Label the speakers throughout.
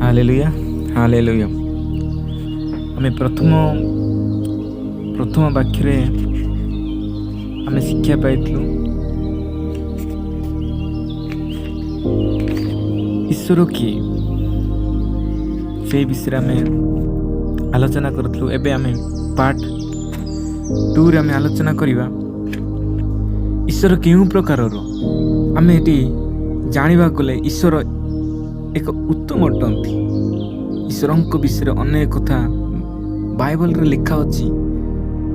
Speaker 1: Hallelujah, hallelujah. ଆମେ ପ୍ରଥମ ପ୍ରଥମ ବାକ୍ୟରେ ଆମେ ଶିକ୍ଷା ପାଇଥିଲୁ ଈଶ୍ୱର କିଏ, ସେଇ ବିଷୟରେ ଆମେ ଆଲୋଚନା କରୁଥିଲୁ। ଏବେ ଆମେ ପାର୍ଟ ଟୁରେ ଆମେ ଆଲୋଚନା କରିବା ଈଶ୍ୱର କେଉଁ ପ୍ରକାରର। ଆମେ ଏଠି ଜାଣିବାକୁ ଗଲେ ଈଶ୍ୱର ଏକ ଉତ୍ତମ ଅଟନ୍ତି। ଈଶ୍ୱରଙ୍କ ବିଷୟରେ ଅନେକ କଥା ବାଇବଲରେ ଲେଖା ଅଛି।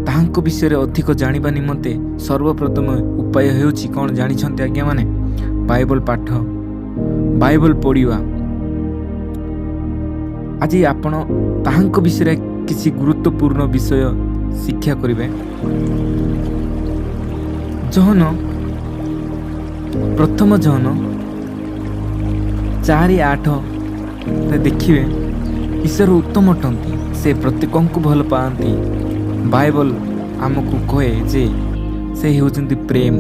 Speaker 1: ତାହାଙ୍କ ବିଷୟରେ ଅଧିକ ଜାଣିବା ନିମନ୍ତେ ସର୍ବପ୍ରଥମ ଉପାୟ ହେଉଛି କ'ଣ ଜାଣିଛନ୍ତି ଆଜ୍ଞାମାନେ? ବାଇବଲ ପାଠ, ବାଇବଲ ପଢ଼ିବା। ଆଜି ଆପଣ ତାହାଙ୍କ ବିଷୟରେ କିଛି ଗୁରୁତ୍ୱପୂର୍ଣ୍ଣ ବିଷୟ ଶିକ୍ଷା କରିବେ। ଯୋହନ, ପ୍ରଥମ ଯୋହନ 4:8 ଦେଖିବେ, ଈଶ୍ୱର ଉତ୍ତମ ଅଟନ୍ତି, ସେ ପ୍ରତ୍ୟେକଙ୍କୁ ଭଲ ପାଆନ୍ତି। ବାଇବଲ ଆମକୁ କହେ ଯେ ସେ ହେଉଛନ୍ତି ପ୍ରେମ।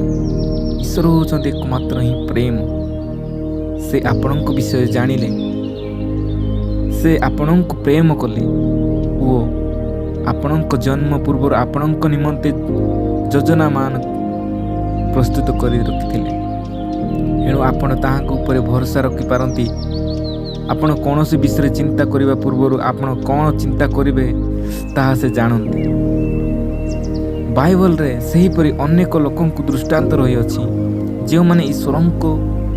Speaker 1: ଈଶ୍ୱର ହେଉଛନ୍ତି ଏକମାତ୍ର ହିଁ ପ୍ରେମ। ସେ ଆପଣଙ୍କ ବିଷୟ ଜାଣିଲେ, ସେ ଆପଣଙ୍କୁ ପ୍ରେମ କଲେ ଓ ଆପଣଙ୍କ ଜନ୍ମ ପୂର୍ବରୁ ଆପଣଙ୍କ ନିମନ୍ତେ ଯୋଜନାମାନ ପ୍ରସ୍ତୁତ କରି ରଖିଥିଲେ। ଏଣୁ ଆପଣ ତାହାଙ୍କ ଉପରେ ଭରସା ରଖିପାରନ୍ତି। ଆପଣ କୌଣସି ବିଷୟରେ ଚିନ୍ତା କରିବା ପୂର୍ବରୁ ଆପଣ କ'ଣ ଚିନ୍ତା କରିବେ, ତାହା ସେ ଜାଣନ୍ତି। ବାଇବଲରେ ସେହିପରି ଅନେକ ଲୋକଙ୍କୁ ଦୃଷ୍ଟାନ୍ତ ରହିଅଛି, ଯେଉଁମାନେ ଈଶ୍ୱରଙ୍କ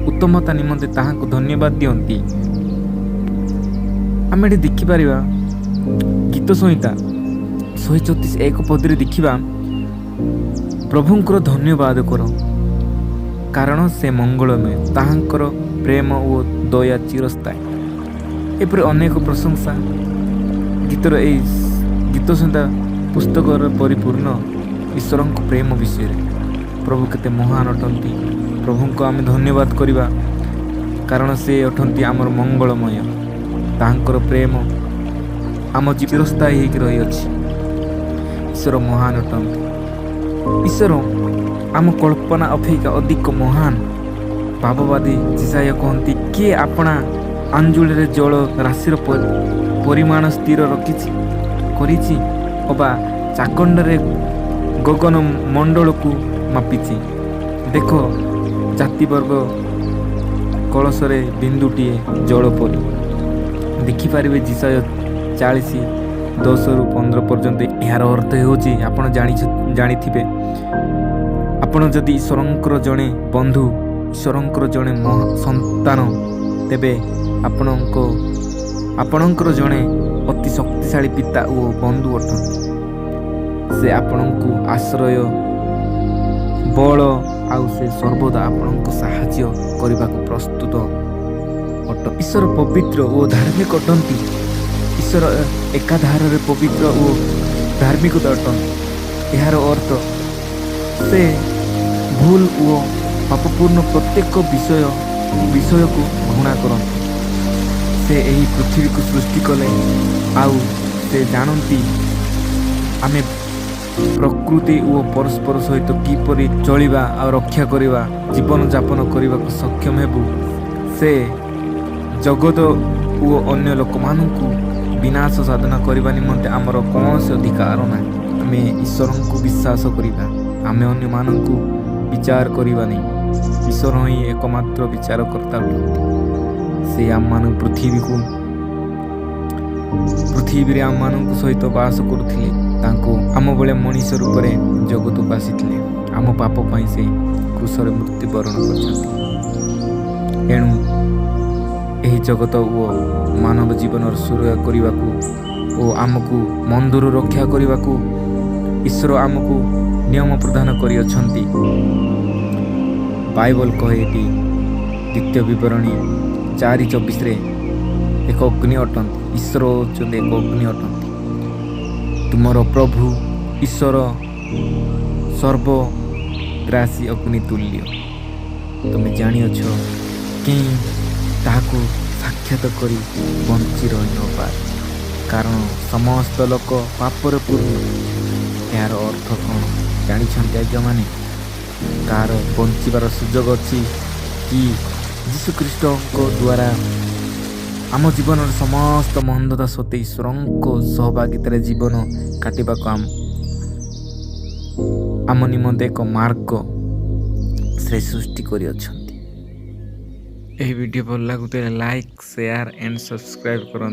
Speaker 1: ଉତ୍ତମତା ନିମନ୍ତେ ତାହାଙ୍କୁ ଧନ୍ୟବାଦ ଦିଅନ୍ତି। ଆମେ ଏଠି ଦେଖିପାରିବା, ଗୀତ ସଂହିତା 134:1 ପଦରେ ଦେଖିବା, ପ୍ରଭୁଙ୍କର ଧନ୍ୟବାଦ କର, କାରଣ ସେ ମଙ୍ଗଳମୟ, ତାହାଙ୍କର ପ୍ରେମ ଓ ଦୟା ଚିରସ୍ଥାୟୀ। ଏପରି ଅନେକ ପ୍ରଶଂସା ଗୀତର ଏଇ ଗୀତ ସଂହିତା ପୁସ୍ତକର ପରିପୂର୍ଣ୍ଣ ଈଶ୍ୱରଙ୍କ ପ୍ରେମ ବିଷୟରେ। ପ୍ରଭୁ କେତେ ମହାନ ଅଟନ୍ତି। ପ୍ରଭୁଙ୍କୁ ଆମେ ଧନ୍ୟବାଦ କରିବା, କାରଣ ସେ ଅଟନ୍ତି ଆମର ମଙ୍ଗଳମୟ। ତାହାଙ୍କର ପ୍ରେମ ଆମ ଚିରସ୍ଥାୟୀ ହେଇକି ରହିଅଛି। ଈଶ୍ୱର ମହାନ ଅଟନ୍ତି। ଈଶ୍ୱର ଆମ କଳ୍ପନା ଅପେକ୍ଷା ଅଧିକ ମହାନ। ଭାବବାଦୀ ଯିଶାଇୟ କହନ୍ତି, କିଏ ଆପଣା ଆଞ୍ଜୁଳିରେ ଜଳ ରାଶିର ପରିମାଣ ସ୍ଥିର ରଖିଛି କରିଛି ଅବା ଚାଖଣ୍ଡରେ ଗଗନ ମଣ୍ଡଳକୁ ମାପିଛି? ଦେଖ, ଜାତିବର୍ଗ କଳସରେ ବିନ୍ଦୁଟିଏ ଜଳ ପରି। ଦେଖିପାରିବେ ଯିଶାଇୟ 40:10ରୁ 15 ପର୍ଯ୍ୟନ୍ତ। ଏହାର ଅର୍ଥ ହେଉଛି, ଆପଣ ଜାଣିଥିବେ, ଆପଣ ଯଦି ଈଶ୍ୱରଙ୍କର ଜଣେ ବନ୍ଧୁ, ଈଶ୍ୱରଙ୍କର ଜଣେ ମହା ସନ୍ତାନ, ତେବେ ଆପଣଙ୍କର ଜଣେ ଅତି ଶକ୍ତିଶାଳୀ ପିତା ଓ ବନ୍ଧୁ ଅଟନ୍ତି। ସେ ଆପଣଙ୍କୁ ଆଶ୍ରୟ, ବଳ ଆଉ ସେ ସର୍ବଦା ଆପଣଙ୍କୁ ସାହାଯ୍ୟ କରିବାକୁ ପ୍ରସ୍ତୁତ ଅଟ। ଈଶ୍ୱର ପବିତ୍ର ଓ ଧାର୍ମିକ ଅଟନ୍ତି। ଈଶ୍ୱର ଏକାଧାରରେ ପବିତ୍ର ଓ ଧାର୍ମିକତା ଅଟନ୍ତି। ଏହାର ଅର୍ଥ ସେ ଭୁଲ ଓ ପାପପୂର୍ଣ୍ଣ ପ୍ରତ୍ୟେକ ବିଷୟକୁ ଘୃଣା କରନ୍ତି। ସେ ଏହି ପୃଥିବୀକୁ ସୃଷ୍ଟି କଲେ ଆଉ ସେ ଜାଣନ୍ତି ଆମେ ପ୍ରକୃତି ଓ ପରସ୍ପର ସହିତ କିପରି ଚଳିବା ଆଉ ରକ୍ଷା କରିବା, ଜୀବନଯାପନ କରିବାକୁ ସକ୍ଷମ ହେବୁ। ସେ ଜଗତ ଓ ଅନ୍ୟ ଲୋକମାନଙ୍କୁ ବିନାଶ ସାଧନ କରିବା ନିମନ୍ତେ ଆମର କୌଣସି ଅଧିକାର ନାହିଁ। ଆମେ ଈଶ୍ୱରଙ୍କୁ ବିଶ୍ୱାସ କରିବା, ଆମେ ଅନ୍ୟମାନଙ୍କୁ ବିଚାର କରିବାନି। ଈଶ୍ୱର ହିଁ ଏକମାତ୍ର ବିଚାରକର୍ତ୍ତା ଅଟନ୍ତି। ସେ ଆମମାନଙ୍କୁ ପୃଥିବୀରେ ଆମମାନଙ୍କ ସହିତ ବାସ କରୁଥିଲେ। ତାଙ୍କୁ ଆମ ଭଳିଆ ମଣିଷ ରୂପରେ ଜଗତକୁ ଆସିଥିଲେ। ଆମ ପାପ ପାଇଁ ସେ କ୍ରୁଶରେ ମୃତ୍ୟୁବରଣ କରିଛନ୍ତି। ଏଣୁ ଏହି ଜଗତ ଓ ମାନବ ଜୀବନର ସୁରକ୍ଷା କରିବାକୁ ଓ ଆମକୁ ମନ୍ଦରୁ ରକ୍ଷା କରିବାକୁ ଈଶ୍ୱର ଆମକୁ ନିୟମ ପ୍ରଦାନ କରିଅଛନ୍ତି। ବାଇବଲ କହେ ଏଠି ଦ୍ୱିତୀୟ ବିବରଣୀ 4:24ରେ, ଏକ ଅଗ୍ନି ଅଟନ୍ତି। ଈଶ୍ୱର ହେଉଛନ୍ତି ଏକ ଅଗ୍ନି ଅଟନ୍ତି। ତୁମର ପ୍ରଭୁ ଈଶ୍ୱର ସର୍ବଗ୍ରାସୀ ଅଗ୍ନି ତୁଲ୍ୟ। ତୁମେ ଜାଣିଅଛ, କେହି ତାହାକୁ ସାକ୍ଷାତ କରି ବଞ୍ଚି ରହି ନପାରେ, କାରଣ ସମସ୍ତ ଲୋକ ପାପରେ ପୂର୍ଣ୍ଣ। ଏହାର ଅର୍ଥ କ'ଣ ଜାଣିଛନ୍ତି ଆଜ୍ଞାମାନେ? କାହାର ବଞ୍ଚିବାର ସୁଯୋଗ ଅଛି କି? ଯୀଶୁଖ୍ରୀଷ୍ଟଙ୍କ ଦ୍ୱାରା ଆମ ଜୀବନର ସମସ୍ତ ମନ୍ଦତା ସତ୍ତ୍ୱେ ଈଶ୍ୱରଙ୍କ ସହଭାଗିତାରେ ଜୀବନ କାଟିବାକୁ ଆମ ନିମନ୍ତେ ଏକ ମାର୍ଗ ସେ ସୃଷ୍ଟି କରିଅଛନ୍ତି। ଏହି ଭିଡ଼ିଓ ଭଲ ଲାଗୁଥିଲେ ଲାଇକ୍, ସେୟାର ଆଣ୍ଡ ସବସ୍କ୍ରାଇବ୍ କରନ୍ତୁ।